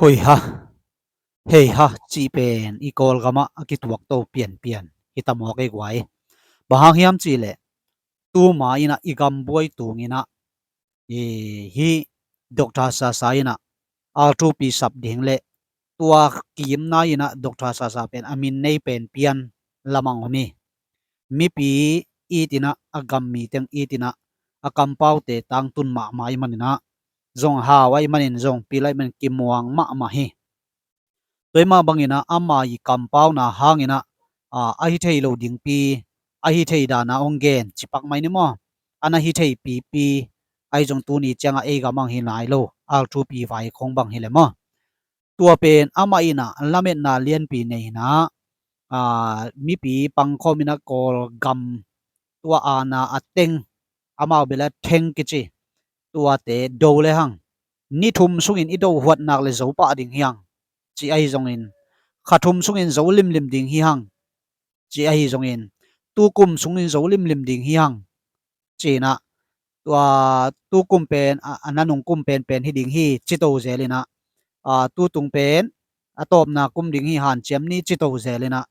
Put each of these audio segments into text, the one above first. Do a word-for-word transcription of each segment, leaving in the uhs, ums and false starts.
Hoi ha, hei ha cih pen i Kawlgamah a kituak to pianpian hi ta mawk ei guai. Bang hang hiam cihleh, tuma inah i gambuai tunginah i hi Doctor Sasa inah altupi sap ding le tua kimna inah Doctor Sasa pen a min nei pen pian lamang om hi. Mipi itinah a gammi teng itinah a kampaute tangtun mahmah i maninah zong hau ahi manin zong pil ahi manin kimuang mahmah hi. Tua i mah banginah ama i kampauna hanginah a hi thei lo dingpi a hi thei dana hong gen cipak mai ni maw? A na hi thei pipi ahi zong tuni ciangah ei gamang hi nai lo altupi vai khong bang hi le maw? Tua pen amah inah lametna lianpi nei inah mipi pangkhawm inah Kawlgam tua ana a teng amau bela theng kici tuate do le hang ni thum sungin i do huat nak le zo pah ding hi hang ci ahi zongin kha thum sungin zo limlim ding hi hang ci ahi zongin tu kum sungin zo limlim ding hi hang cinah tua tu kum pen a nanung kum penpen hi ding hi cito zelinah tu tung pen a tawpna kum ding hi hanciam ni cito zelinah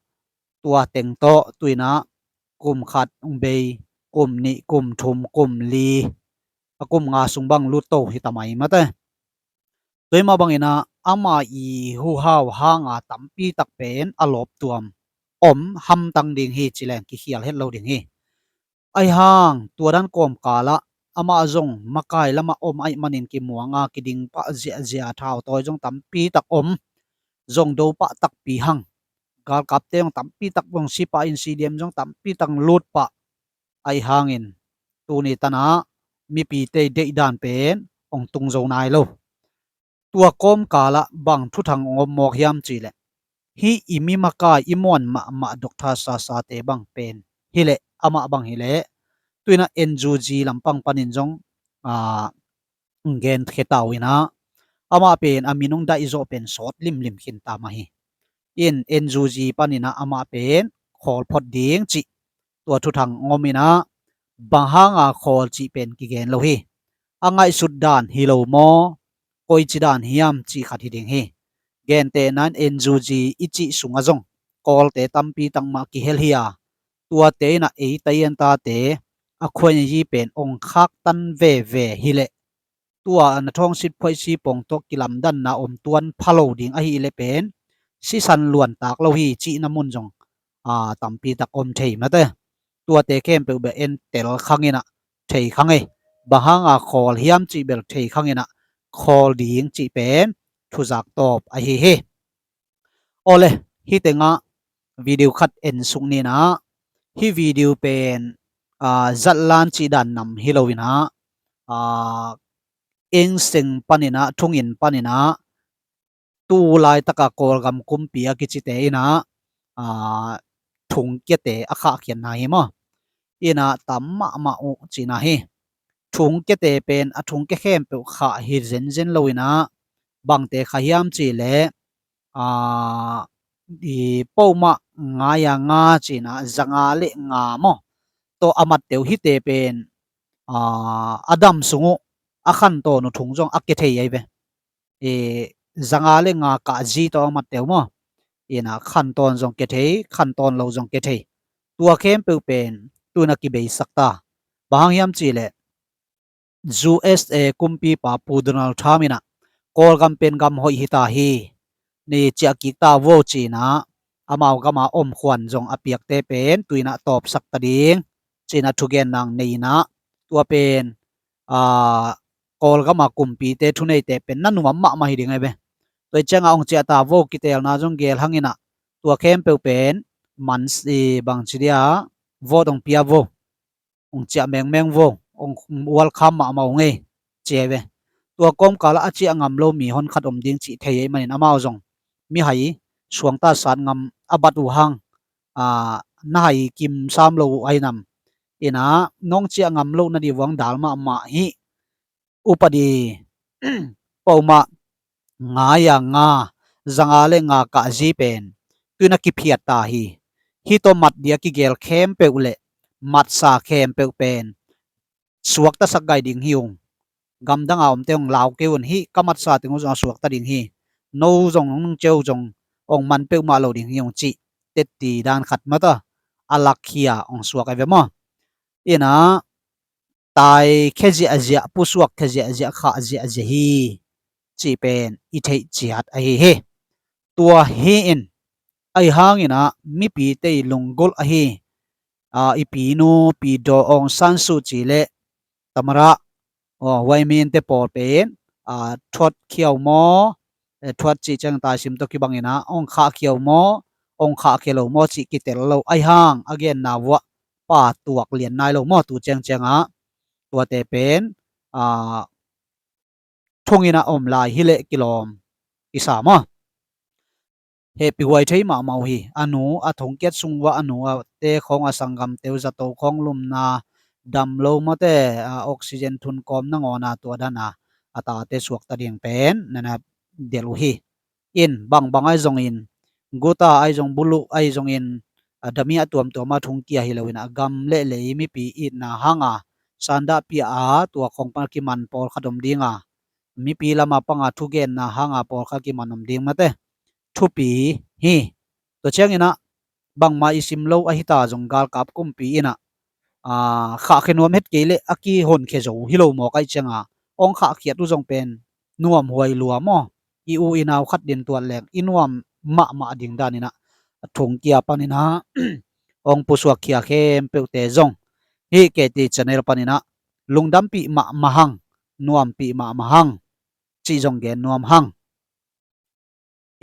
tua teng tawh tuinah kum khat hong bei, kum nih, kum thum, kum li, a kum nga sung bang lut to hi ta mai mate. Tua i mah banginah ama i huhau hanga tampi tak pen a lawptuam om hamtang ding hi cileng kikhial het lo ding hi. Ahi hang tua dan kawmkalah amah zong makai lamah om ahi manin kimuanga kiding pah ziahziah thau tawi zong tampi tak om zong do pah takpi hang galkapte zong tampi tak zong sipa in C D M zong tampi tak lut pah ahi hangin tuni tanah mipite deihdan pen hong tung zo nai lo. Tua kawmkalah bang thuthang hong om mawk hiam cihleh hih i mi makai i muan mahmah Doctor Sasate bang pen hileh amah bang hileh tuinah N U G lampang panin zong a gen kheta uh inah amah pen a minung daih zawh pen sawt limlim khinta mah hi. In N U G paninah amah pen khawl phot ding cih tua thuthang hong om inah bang hanga khawl cih pen kigen lo hi. A ngaihsut dan hi lo maw, koici dan hiam cih khat hi ding hi. Gentehna in N U G i cih sungah zong Kawlte tampi tak mah kihel hi a, tuate inah ei taian tate a khuainyi pen hong khaktan veve hileh tua na thawngsit phuaisi pong tawh kilamdanna om tuan pha lo ding ahileh pen sisan luantak lo hi cihna mun zong a tampi tak om thei mate. Tuate khempeuh bel en tel khanginah thei khang ei. Bang hanga khawl hiam cih bel thei khanginah khawl ding cih pen thuzak tawp ahi hi. Awle, hih tengah video khat en suk ninah hih video pen a zatlan cih dan nam hi lo inah a engseng paninah thungin paninah tu laitaka Kawlgam kumpi a kicite inah a thungkiate a khahkhiatna hi maw? Inah tam mahmah uh cihna hi. Thungkiate pen a thungkia khempeuh khah hi zenzen lo inah bangte kha hiam cihleh a i pawmah ngai a nga cinah zanga le nga maw? Tawh a matte uh hihte pen a a dam sung uh a khantawn uh thung zong a kia thei ahi ve. I zanga le nga kahzi tawh a matte uh maw? Inah khantawn zong kia thei, khantawn lo zong kia thei. Tua khempeuh pen tuinah kibeisak ta. Bang hang hiam cihleh U S A kumpipa Pu Donald Trump inah Kawlgam pen gam hoih hita hi, ni ciah kik ta vo cinah amau gama om khuan zong a piakte pen tuinah tawpsak ta ding cinah thugen nang nei inah tua pen a Kawlgama kumpite thuneite pen na nuam mahmah hi ding ahi ve. Tua i cianga hong ciah ta vo kitelna zong gel hanginah tua khempeuh pen mansi bangci dia vote hong pia vo, hong ciah mengmeng vo, hong welcome mahmah uh ngei ci ahi ve. Tua kawmkalah a ciah ngam lo mi honkhat om ding cih thei ahi manin amau zong mihai suangta sat ngam a bat uh hang a na hai kim sam lo uh ahi nam. Inah nong ciah ngam loh nadih vuang dal mahmah hi. Upadi pawmah ngai a nga zanga le nga kahzi pen tuinah kiphiat ta hi. Hih tawh mat dia kigel khempeuh le matsa khempeuh pen suaktasak gai ding hi ung. Gamdanga omte hong lau kei un, hih ka matsa teng uh zong a suakta ding hi. no zong nong ceu zong ong man peuhmah lo ding hi ong cih tetti dan khat mata a lakkhia ong suak ai ve maw? Ina tai khe ziahziah, pusuak khe ziahziah, khah ziahziah hi cih pen i theih ciat ahi hi. Tua hi in ahi hangin ah mipite i lunggulh ahi, a, i pinu Pi Daw Aung San Suu Kyi le tamara, aw, huai minte pawl pen, a, thuat khiau maw, e, thuat cih ciang taisim tawh kibangin ah ong khah khiau maw, ong khah khia lo maw cih kitel lo ahi hang a genna vuah pa tuak lian nai lo maw tu ciangciang ah tuate pen, a, thungin a om lai hileh kilawm kisa maw? Hehpihhuai thei mahmah uh hi. A nu a thongkiat sung uah a nu a te khawng a sanggamte uh zato khawng lumna dam lo mawte, a, oxygen thun kawm nangawna tua dana a tate suakta ding pen nana delh uh hi. In bangbang ahi zongin guta ahi zong buluh ahi zongin, a, damiah tuamtuam a thungkia hi loin a gam le lei mipi itna hanga sandahpia a tua khong pan kiman pawlkhat om dinga mipi lama panga thugenna hanga pawlkhat kiman om ding mate thupi hi. Tua ciangin ah bangmah i sim lo ahi ta zong galkap kumpi in ah, a, khahkhia nuam het kei leh a kihonkhia zo hi lo mawk ahi cianga ong khahkhiat uh zong pen nuamhuai lua maw? I u i nau khat din tuat leng i nuam mahmah ding danin ah a thungkia panin ah ong pusuakkhia khempeuhte zong hih K T channel panin ah lungdampih mahmah hang, nuampih mahmah hang cih zong gen nuam hang.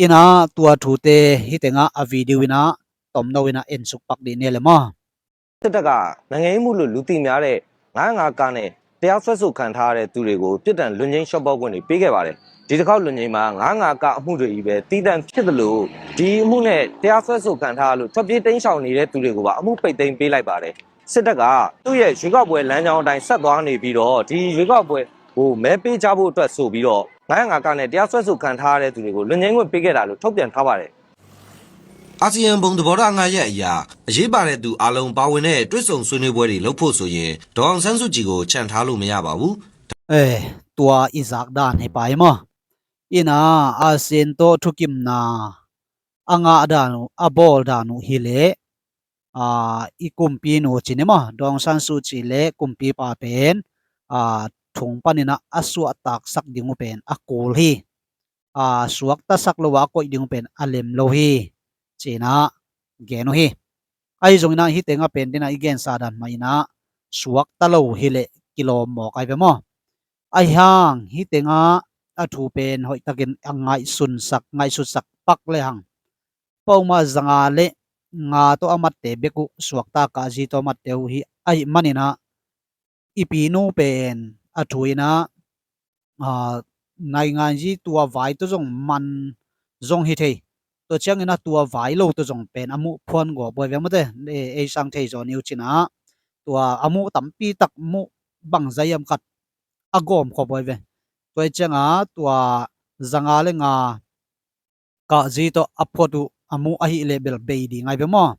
Ina tua thute hih tengah a video ina tomno ina ensuk pak dih ni le maw? စစ်တပ်က နိုင်ငံရေးမူလို့ လူသိများတဲ့ ငါးငါးက နဲ့ တရားစွဲဆိုခံထားရတဲ့သူတွေကို ပြစ်ဒဏ်လွတ်ငြိမ်းချမ်းသာခွင့်တွေ ပေးခဲ့ပါတယ်။ ဒီတစ်ခေါက်လွတ်ငြိမ်းမှာ ငါးငါးက အမှုတွေကြီးပဲ သီးသန့်ဖြစ်သလို ဒီအမှုနဲ့ တရားစွဲဆိုခံထားရလို့ ထွက်ပြေးတိမ်းရှောင်နေတဲ့သူတွေကိုပါ အမှုပိတ်သိမ်းပေးလိုက်ပါတယ်။ စစ်တပ်က သူ့ရဲ့ရွေးကောက်ပွဲလမ်းကြောင်းအတိုင်း ဆက်သွားနေပြီးတော့ ဒီရွေးကောက်ပွဲကို မဲပေးကြဖို့အတွက်ဆိုပြီးတော့ ငါးငါးက နဲ့ တရားစွဲဆိုခံထားရတဲ့သူတွေကို လွတ်ငြိမ်းခွင့်ပေးခဲ့တာလို့ ထုတ်ပြန်ထားပါတယ်။ အာဆီယံဘုံသဘောထားငါးရပ်အရ အရေးပါတဲ့သူအားလုံးပါဝင်တဲ့ တွေ့ဆုံဆွေးနွေးပွဲတွေလုပ်ဖို့ဆိုရင် ဒေါ်အောင်ဆန်းစုကြည်ကို ချန်ထားလို့မရပါဘူး။ Eh, tua i zak dan hi pai maw? Ina ASEAN tawh thukimna a ngah dan uh, a bawl dan uh hileh, a, i kumpi nu ci ni maw, Daw Aung San Suu Kyi le kumpipa pen, a, thung panin ah a suahtaksak ding uh pen a kul hi. A, suaktasak lo a koih ding uh pen a lem lo hi. Cina gen uh hi. Ahi zongin ah hih tengah pen dinah i gensa dan mah inah suakta lo hileh kilawm mawk ai ve maw? Ahi hang hih tengah a thu pen hoihtakin a ngaihsunsak, ngaihsutsak pak le hang. Pawmah zanga le nga tawh a matte bek uh suakta kahzi tawh a matte uh hi ahi maninah i pinu pen a thu inah, a, nainganzi tua vai tawh zong man zong hi thei. Tua ciangin a tua vai lo tawh zong pen a muh phuan gawp uh ai ve mawte, e, ei sang thei zaw ni uh cinah tua a muh tampi tak muh bangzai am khat a gawm khop uh ai ve. Tua ciangah tua zanga le nga kahzi tawh a phuat uh a muh ahih leh bel bei ding ai ve maw?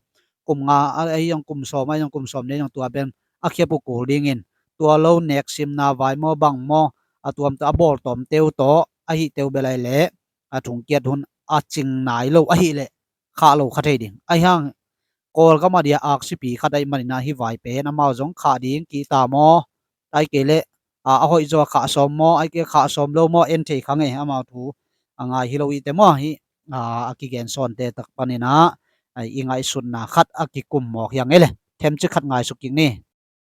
Kum nga ahi zong kum sawm ahi zong kum sawm ni ahi zong tua pen a khiap uh kul dingin tua lo nek simna vai maw bang maw a tuam tawh a bawl tawmte uh tawh ahihte uh bel ai leh a thungkiat hun a cing nai lo ahih leh khah lo kha thei ding. Ahi hang Kawlgam a dia aksipi khat ahi maninah hih vai pen amau zong khah ding kihta maw? Ai kei leh, a, a hoih zaw a khah sawm maw, ai kei khah sawm lo maw, en thei kha ngei amau thu a ngai hi lo ihte maw hi, a, a kigen sawnte tak paninah, a, i ngaihsutna khat a kikum mawk hiang ei le. Themcik khat ngaisuk kik ni.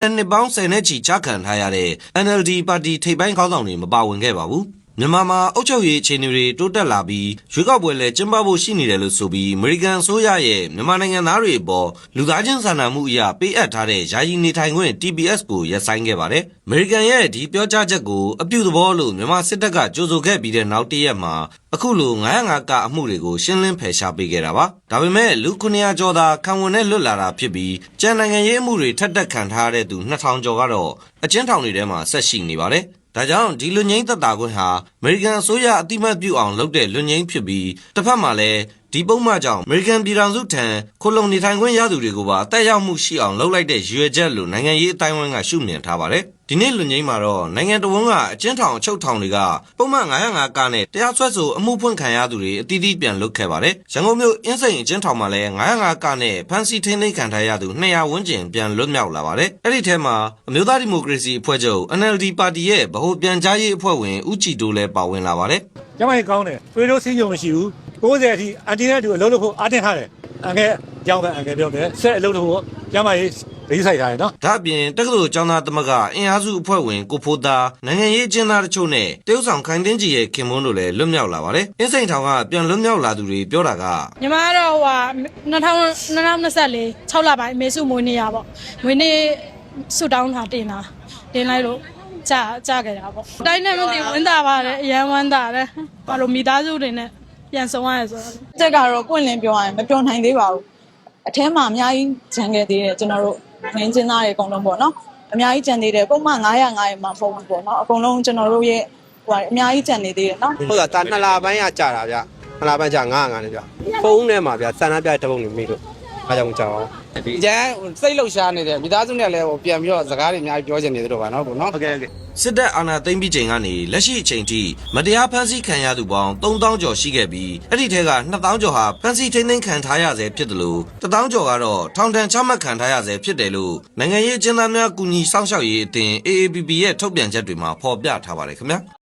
နှစ်ပေါင်းဆယ်နဲ့ချီ ချခံထားရတဲ့ NLD ပါတီထိပ်ပိုင်းခေါင်းဆောင်တွေ မပါဝင်ခဲ့ပါဘူး။ မြန်မာမှာ အုပ်ချုပ်ရေးအခြေအနေတွေ တိုးတက်လာပြီး ရွေးကောက်ပွဲလည်း ကျင်းပဖို့ရှိနေတယ်လို့ဆိုပြီး အမေရိကန်အစိုးရရဲ့ မြန်မာနိုင်ငံသားတွေအပေါ် လူသားချင်းစာနာမှုအရ ပေးအပ်ထားတဲ့ ယာယီနေထိုင်ခွင့် TPS ကို ရပ်ဆိုင်းခဲ့ပါတယ်။ အမေရိကန်ရဲ့ ဒီပြောကြားချက်ကို အပြုသဘောလို့ မြန်မာစစ်တပ်က ကြိုဆိုခဲ့ပြီးတဲ့ နောက်တစ်ရက်မှာ အခုလို ငါးငါးက အမှုတွေကို ရှင်းလင်းဖယ်ရှားပေးခဲ့တာပါ။ ဒါပေမဲ့ လူ ခုနှစ်ရာကျော်သာ ခံဝန်နဲ့လွတ်လာတာဖြစ်ပြီး ကျန်နိုင်ငံရေးအမှုတွေ ထပ်တပ်ခံထားရတဲ့သူ နှစ်ထောင်ကျော်ကတော့ အကျဉ်းထောင်တွေထဲမှာ ဆက်ရှိနေပါတယ်။ ဒါကြောင့် ဒီလွတ်ငြိမ်းသက်သာခွင့်ဟာ အမေရိကန်အစိုးရ အသိအမှတ်ပြုအောင်လုပ်တဲ့ လွတ်ငြိမ်းဖြစ်ပြီး တစ်ဖက်မှာလည်း ဒီပုဒ်မကြောင့် အမေရိကန်ပြည်ထောင်စုထံ ခိုလှုံနေထိုင်ခွင့်ရသူတွေကိုပါ သက်ရောက်မှုရှိအောင် လုပ်လိုက်တဲ့ ရည်ရွယ်ချက်လို့ နိုင်ငံရေးအသိုင်းအဝိုင်းက ရှုမြင်ထားပါတယ်။ ဒီနေ့လွတ်ငြိမ်းမှာတော့ နိုင်ငံတစ်ဝန်းကအကျဉ်းထောင်အချုပ်ထောင်တွေက ပုဒ်မ ငါးရာငါး က နဲ့ တရားစွဲဆိုအမှုဖွင့်ခံရသူတွေအသီးသီးပြန်လွတ်ခဲ့ပါတယ်။ ရန်ကုန်မြို့ အင်းစိန်အကျဉ်းထောင်မှာလည်း ငါးရာငါး က နဲ့ ဖမ်းဆီးထိန်းသိမ်းခံထားရသူ နှစ်ရာဝန်းကျင်ပြန်လွတ်မြောက်လာပါတယ်။ အဲ့ဒီထဲမှာ အမျိုးသားဒီမိုကရေစီအဖွဲ့ချုပ် NLD ပါတီရဲ့ဗဟိုပြန်ကြားရေးအဖွဲ့ဝင် ဦးကြည်တိုးလည်းပါဝင်လာပါတယ်။ ကျန်းမာရေးကောင်းတယ်။ သွေးတိုးဆီးချိုမရှိဘူး။ ကိုးဆယ်အထိ အန်တီနဲ့အတူအလုပ်လုပ်ဖို့အားတင်းထားတယ်။ အန်ကယ်ကြောင်းပဲ အန်ကယ်ပြောမယ်။ ဆက်အလုပ်လုပ်ဖို့ကျန်းမာရေးဂရုစိုက်ထားတယ်နော်။ ဒါ့အပြင် တက္ကသိုလ်ကျောင်းသားသမဂ္ဂ အင်အားစုအဖွဲ့ဝင် ကိုဖိုးသား၊ နိုင်ငံရေးအကျဉ်းသားတချို့နဲ့ သရုပ်ဆောင် ခိုင်သင်းကြည်ရဲ့ခင်ပွန်းတို့လည်းလွတ်မြောက်လာပါတယ်။ အင်းစိန်ထောင်ကပြန်လွတ်မြောက်လာသူတွေပြောတာက ညီမကတော့ဟိုဟာနှစ်ထောင်နှစ်နှစ်ဆယ့်လေးခြောက်လပိုင်းမေစုမွေးနေ့ရပေါ့။ မွေးနေ့ဆုတောင်းလာတင်တာတင်လိုက်လို့ကြာကြာခဲ့တာပေါ့။ တိုင်းနဲ့မသိဝမ်းသာပါတယ်။ အရမ်းဝမ်းသာတယ်။ ဘာလို့မိသားစုတွေနဲ့ပြန်ဆုံးရတယ်ဆိုတော့ တက်ကတော့ပွင့်လင်းပြောရရင်မပျော်နိုင်သေးပါဘူး။ အထဲမှာအများကြီးကျန်ခဲ့သေးတယ်။ ကျွန်တော်တို့ငင်းကျင်းသားတွေအကုန်လုံးပေါ့နော်။ အများကြီးကျန်သေးတယ်။ ပုဒ်မ ငါးရာငါး ရဲ့မှမဟုတ်ဘူးပေါ့နော်။ အကုန်လုံးကျွန်တော်တို့ရဲ့ဟိုကအများကြီးကျန်နေသေးတယ်နော်။ ဟုတ်တာဒါနှစ်လပိုင်းကကြာတာဗျ။ နှစ်လပိုင်းကြာငါးရာငါး နဲ့ဗျ။ ဖုန်းထဲမှာဗျာဆန္ဒပြတဲ့ပုံတွေမိလို့အားကြောင့်ကြာပါဘူး။ ရန်စိတ်လှုပ်ရှားနေတယ်။ မိသားစုနဲ့လည်းဟိုပြန်ပြီးတော့စကားတွေအများကြီးပြောချင်နေသလိုပါနော်ကိုနော်။ ဟုတ်ကဲ့ဟုတ်ကဲ့။ စစ်တပ်အာဏာသိမ်းပြီးချိန်ကနေ လက်ရှိအချိန်ထိ မတရားဖမ်းဆီးခံရသူပေါင်း သုံးသောင်းကျော်ရှိခဲ့ပြီး အဲ့ဒီထဲက နှစ်သောင်းကျော်ဟာ ဖမ်းဆီးထိန်းသိမ်းခံထားရဆဲဖြစ်သလို တစ်သောင်းကျော်ကတော့ ထောင်ဒဏ်ချမှတ်ခံထားရဆဲဖြစ်တယ်လို့ နိုင်ငံရေးအကျဉ်းသားများကူညီစောင့်ရှောက်ရေးအသင်း AAPP ရဲ့ထုတ်ပြန်ချက်တွေမှာ ဖော်ပြထားပါတယ်ခင်ဗျာ။